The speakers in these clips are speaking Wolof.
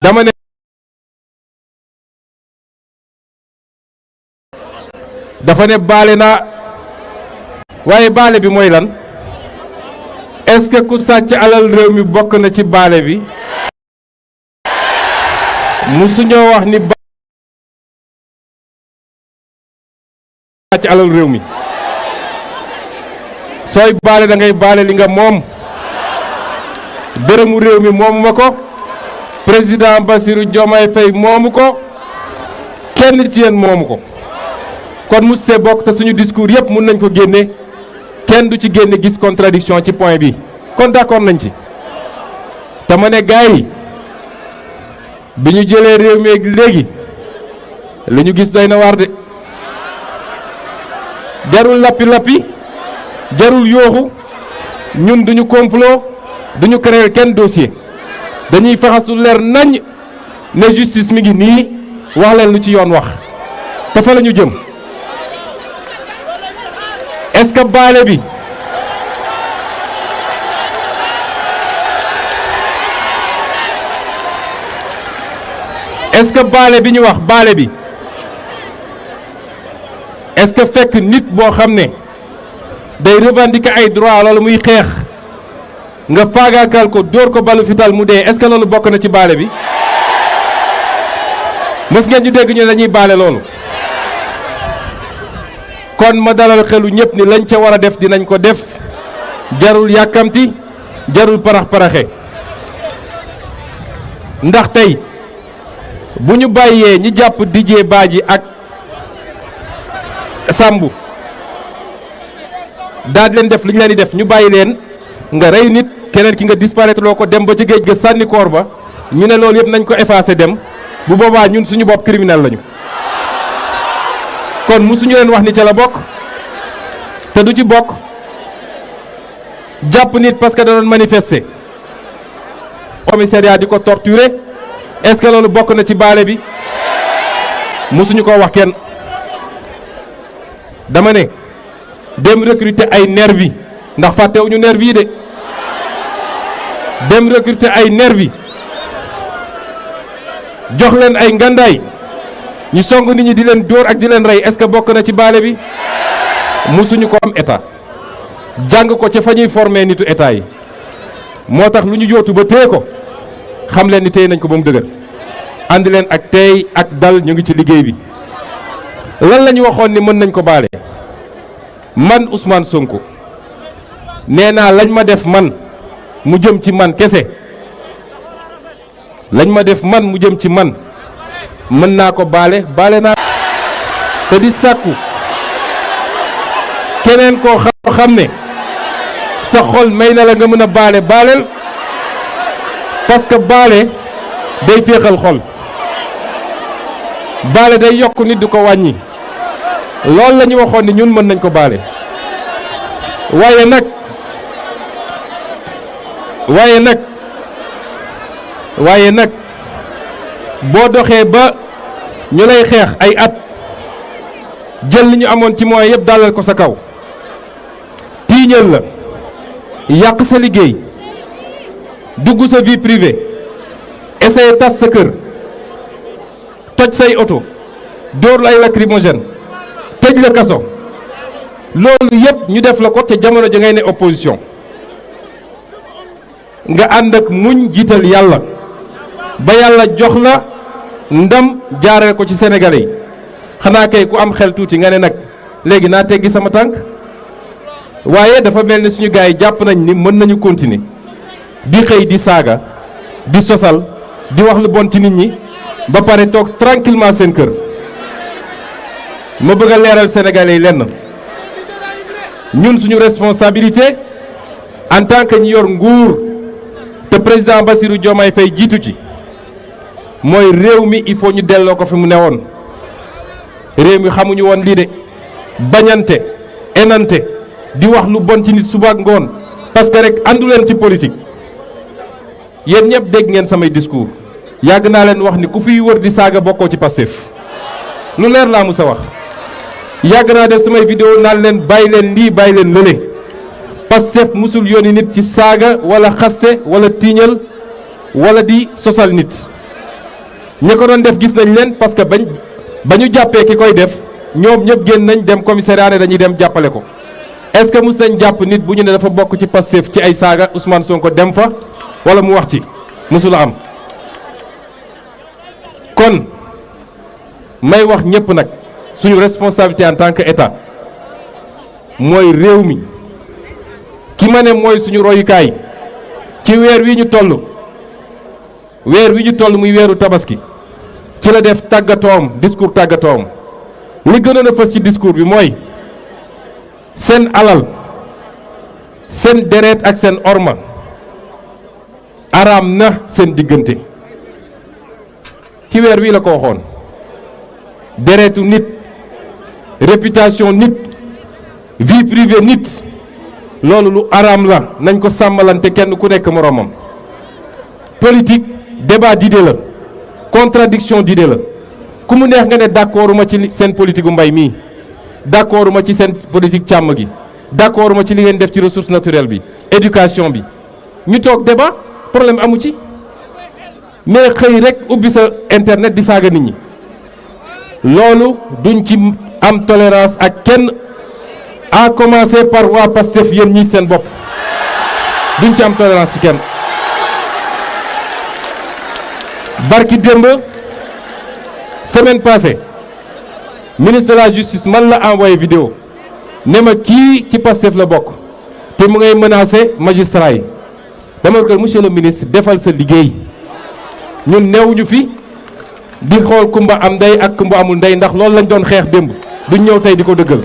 dama ne dafa ne baale naa waaye baale bi mooy lan est-ce que ku sàcc alal réew mi bokk na ci baale bi musuñoo wax ni sàcc alal réew mi sooy baale da ngay baale li nga moom dërëmu réew mi moomu ma ko président Bassirou Diomaye Faye moomu ko kenn ci yéen moomu ko kon mu see bokk te suñu discours yëpp mun nañ ko génne kenn du ci génne gis contradiction ci point bi kon d'accord nañ ci te ma ne gars yi bi ñu jëlee réew mi léegi li ñu gis doy na waar de jarul lappi jarul yooxu ñun duñu complot duñu créer kenn dossier dañuy faxasu leer nañ ne justice mi ngi nii wax leen lu ci yoon wax te fa la ñu jëm est-ce que baale bi est-ce que baale bi ñu wax baale bi est-ce que fekk nit boo xam ne day revendiquer ay droit loolu muy xeex nga faagaakal ko dóor ko balu fital mu dee est-ce que loolu bokk na ci baale bi mës ngeen ñu dégg ñu dañuy baale loolu kon ma dalal xelu ñëpp ni lañ ca war a def dinañ ko def jarul yàkkamti jarul parax-paraxe ndax tey bu ñu bàyyee ñi jàpp Didier Badji ak Sambou daal di leen def li ñu leen di def ñu bàyyi leen nga rey nit keneen ki nga disparaître loo ko dem ba ci géej ga sànni koor ba ñu ne loolu yëpp nañ ko effacer dem bu boobaa ñun suñu bopp criminel lañu kon musuñu leen wax ni ca la bokk te du ci bokk jàpp nit parce que da doon manifester commissariat di ko torturer est-ce que loolu bokk na ci baale bi musuñu ko wax kenn dama ne dem recruter ay nervi ndax fàttewuñu nervi yi de dem recruter ay nervi jox leen ay ngandaay ñu song nit ñi di leen dóor ak di leen rey est-ce que bokk na ci baale bi musuñu ko am état jàng ko ca fa ñuy former nitu état yi moo tax lu ñu yóotu ba téye ko xam leen ni téye nañ ko ba mu dëgër àndi leen ak tey ak dal ñu ngi ci liggéey bi lan la ñu waxoon ni mën nañ ko baale man Ousmane Sonko nee naa lañ ma def man mu jëm ci man kese lañ ma def man mu jëm ci man mën naa ko baale naa te di sàkku keneen koo xam ne sa xol may na la nga mën a baaleel parce que baale day féexal xol baale day yokk nit du ko wàññi loolu la ñu waxoon ni ñun mën nañ ko baale waaye nag boo doxee ba ñu lay xeex ay at jël li ñu amoon ci moyens yëpp dalal ko sa kaw tiiñal la yàq sa liggéey dugg sa vie privée essayer tas sa kër toj say oto dóor la ay lacrymogène tëj la kaso loolu yëpp ñu def la ko te jamono ji ngay ne opposition nga ànd ak muñ jiital yàlla ba yàlla jox la ndam jaarale ko ci sénégalais yi xanaa kay ku am xel tuuti nga ne nag léegi naa teggi sama tànk waaye dafa mel ni suñu gars yi jàpp nañ ni mën nañu continuer di xëy di saaga di sosal di wax lu bon ci nit ñi ba pare toog tranquillement seen kër ma bëgg a leeral sénégalais yi lenn ñun suñu responsabilité en tant que ñi yor nguur te président Bassirou Diomaye Faye jiitu ci mooy réew mi il faut ñu delloo ko fi mu newoon réew mi xamuñu woon lii de bañante enante di wax lu bon ci nit suba ak ngoon parce que rek àndu leen ci politique yéen ñëpp dégg ngeen samay discours yàgg naa leen wax ni ku fiy wër di saaga bokkoo ci Pastef lu leer laa musa wax yàgg naa def samay vidéo naan leen bàyyi leen lii bàyyi leen lële Pastef musul yónni nit ci saaga wala xaste wala tiiñal wala di sosal nit ñi ko doon def gis nañ leen parce que ba ñu jàppee ki koy def ñoom ñëpp génn nañ dem commissariat ne dañuy dem jàppale ko. est-ce que mus nañ jàpp nit bu ñu ne dafa bokk ci Pastef ci ay saaga Ousmane Sonko dem fa wala mu wax ci musula am. kon may wax ñëpp nag suñu responsabilité en tant que état mooy réew mi ki ma ne mooy suñu royukaay ci weer wi ñu toll muy weeru tabaski ci la def tàggatoom discours tàggatoom li gënoon a fës ci discours bi mooy seen alal seen deret ak seen orma araam na seen diggante ci weer wi la ko waxoon deretu nit réputation nit vie privée nit loolu lu araam la nañ ko sàmmalante kenn ku nekk moroomam. politique débat d'idée la contradiction d'idée la ku mu neex nga ne d'accorduma ci seen politique gu mbay mii d'accorduma ci seen politique càmm gi d'accorduma ci li ngeen def ci ressource naturelle bi éducation bi ñu toog débat problème amu ci mais xëy rek ubbi sa internet di saaga nit ñi loolu duñ ci am tolérance ak kenn à commencer par waa Pastef yéen ñi seen bopp duñ ci am tolérance ci kenn. barki démb semaine passée ministre de la justice man la envoyé vidéo ne ma kii ci Pastef la bokk te mu ngay menacer magistrat yi dama ko monsieur le ministre defal sa liggéey ñun neewuñu fi di xool kumba am ndey ak kumba amul ndey ndax loolu lañ doon xeex démb duñ ñëw tey di ko dëggal.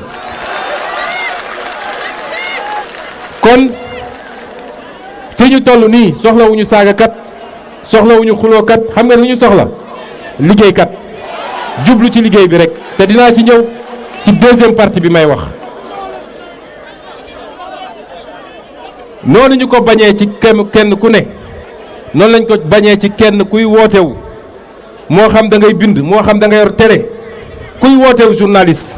kon fi ñu toll nii soxlawuñu saagakat soxlawuñu xulookat xam nga lu ñu soxla liggéeykat jublu ci liggéey bi rek te dinaa ci ñëw ci deuxième partie bi may wax. noonu ñu ko bañee ci kenn ku ne noonu lañ ko bañee ci kenn kuy wootewu moo xam da ngay bind moo xam da nga yor télé kuy wootewu journaliste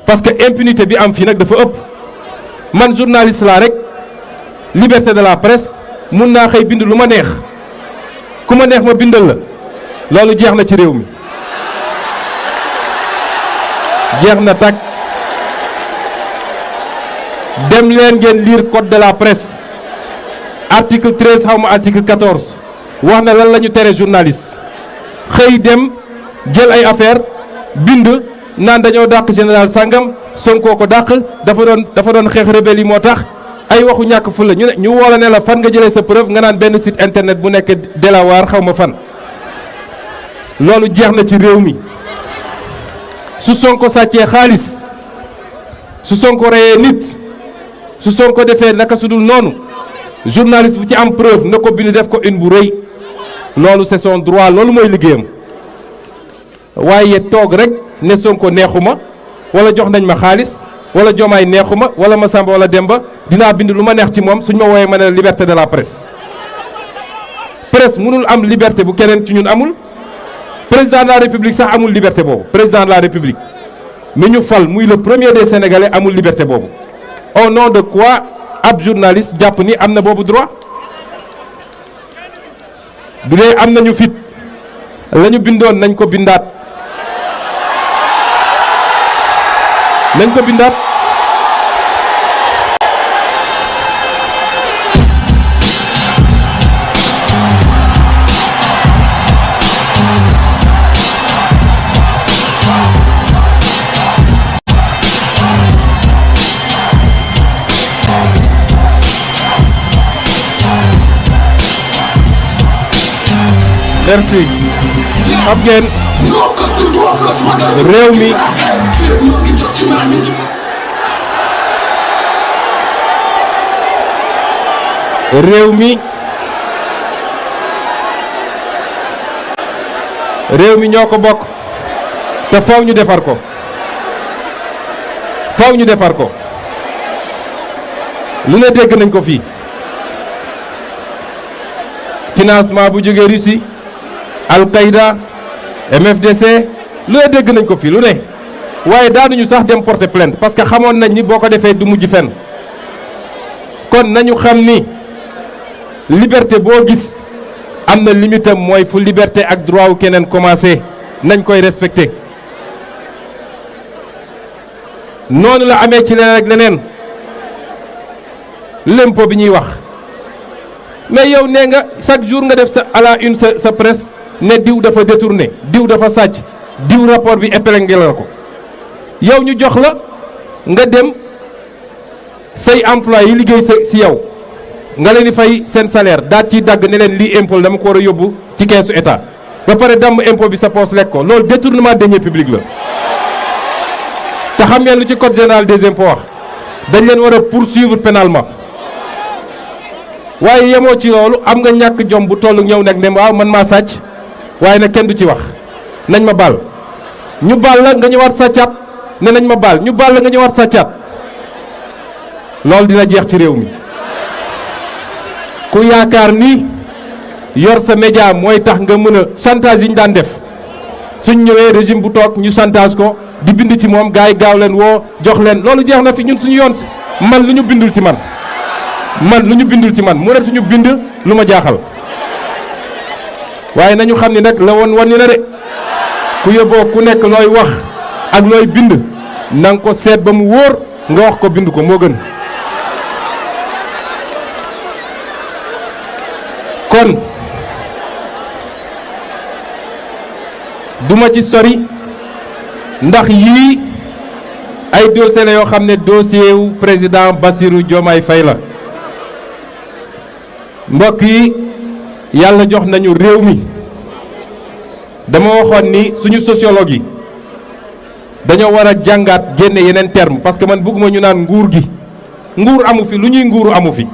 parce que impunité bi am fii nag dafa ëpp. man journaliste laa rek liberté de la presse mun naa xëy bind lu ma neex ku ma neex ma bindal la loolu jeex na ci réew mi jeex na tàkk. dem leen ngeen lire code de la presse article 13 xaw ma article 14 wax na lan la ñu tere journaliste xëy dem jël ay affaire bind naan dañoo dàq général sangam Sonko ko dàq dafa doon xeex rebelle yi moo tax ay waxu ñàkk fu la ñu woola ne la fan nga jëlee sa preuve nga naan benn site internet bu nekk Delaware xaw ma fan. loolu jeex na ci réew mi su Sonko sàccee xaalis su Sonko reyee nit su Sonko defee naka su dul noonu journaliste bu ci am preuve na ko bind def ko une bu rëy loolu c'est son droit loolu mooy liggéeyam waaye toog rek ne Sonko neexuma wala jox nañ ma xaalis wala jomaay neexuma wala Masamba wala Demba dinaa bind lu ma neex ci moom suñ ma wooyee ma ne liberté de la presse. presse mënul am liberté bu keneen ci ñun amul président de la république sax amul liberté boobu président de la république mi ñu fal muy le premier des sénégalais amul liberté boobu. au nom de quoi ab journaliste jàpp ni am na boobu droit du dee am nañu fit la ñu bindoon nañ ko bindaat nañ ko bindaat. merci xam ngeen réew mi réew mi ñoo ko bokk te faw ñu defar ko lu ne dégg nañ ko fii financement bu jógee Russie Al-Qaïda MFDC lu ne dégg nañ ko fii lu ne waaye daanuñu sax dem porter plainte parce que xamoon nañ ni boo ko defee du mujj fenn kon nañu xam ni liberté boo gis am na limite am mooy fu liberté ak droit wu keneen commencé nañ koy respecté noonu la amee ci leneen ak leneen l'impôt bi ñuy wax mais yow nee nga chaque jour nga def sa à la une sa presse ne diw dafa détourné diw dafa sàcc diw rapport bi épinglé la ko yow ñu jox la nga dem say employé yi liggéey si yow nga leen di fay seen salaire daal ciy dagg ne leen lii impôt dama ko war a yóbbu ci keesu état ba pare damm impôt bi sa poos lekk ko loolu détournement de deniers publics la te xam ngeen lu ci code général des impôts wax dañ leen war a poursuivre pénalement waaye yemoo ci loolu am nga ñàkk jom bu toll ñëw nag ne waaw man maa sàcc waaye nag kenn du ci wax nañ ma baal ñu baal la nga ñëwaat sàccaat ne nañ ma baal ñu baal la nga ñëwaat sàccaat loolu dina jeex ci réew mi ku yaakaar ni yor sa média mooy tax nga mën a chantage yi ñu daan def suñ ñëwee régime bu toog ñu chantage ko di bind ci moom gars yi gaaw leen woo jox leen loolu jeex na fi ñun suñu yoon man lu ñu bindul ci man lu ñu bindul ci man mu ne suñu bind lu ma jaaxal waaye nañu xam ni nag la woon wan ni na de ku yóbboo ku nekk looy wax ak looy bind na nga ko seet ba mu wóor nga wax ko bind ko moo gën kon duma ci sori ndax yii ay dossier la yoo xam ne dossier wu président Bassirou Diomaye Faye la mbokk yi yàlla jox nañu réew mi dama waxoon ni suñu sociologue yi dañoo war a jàngaat génne yeneen terme parce que man bëgguma ñu naan nguur gi nguur amu fi lu ñuy nguuru amu fi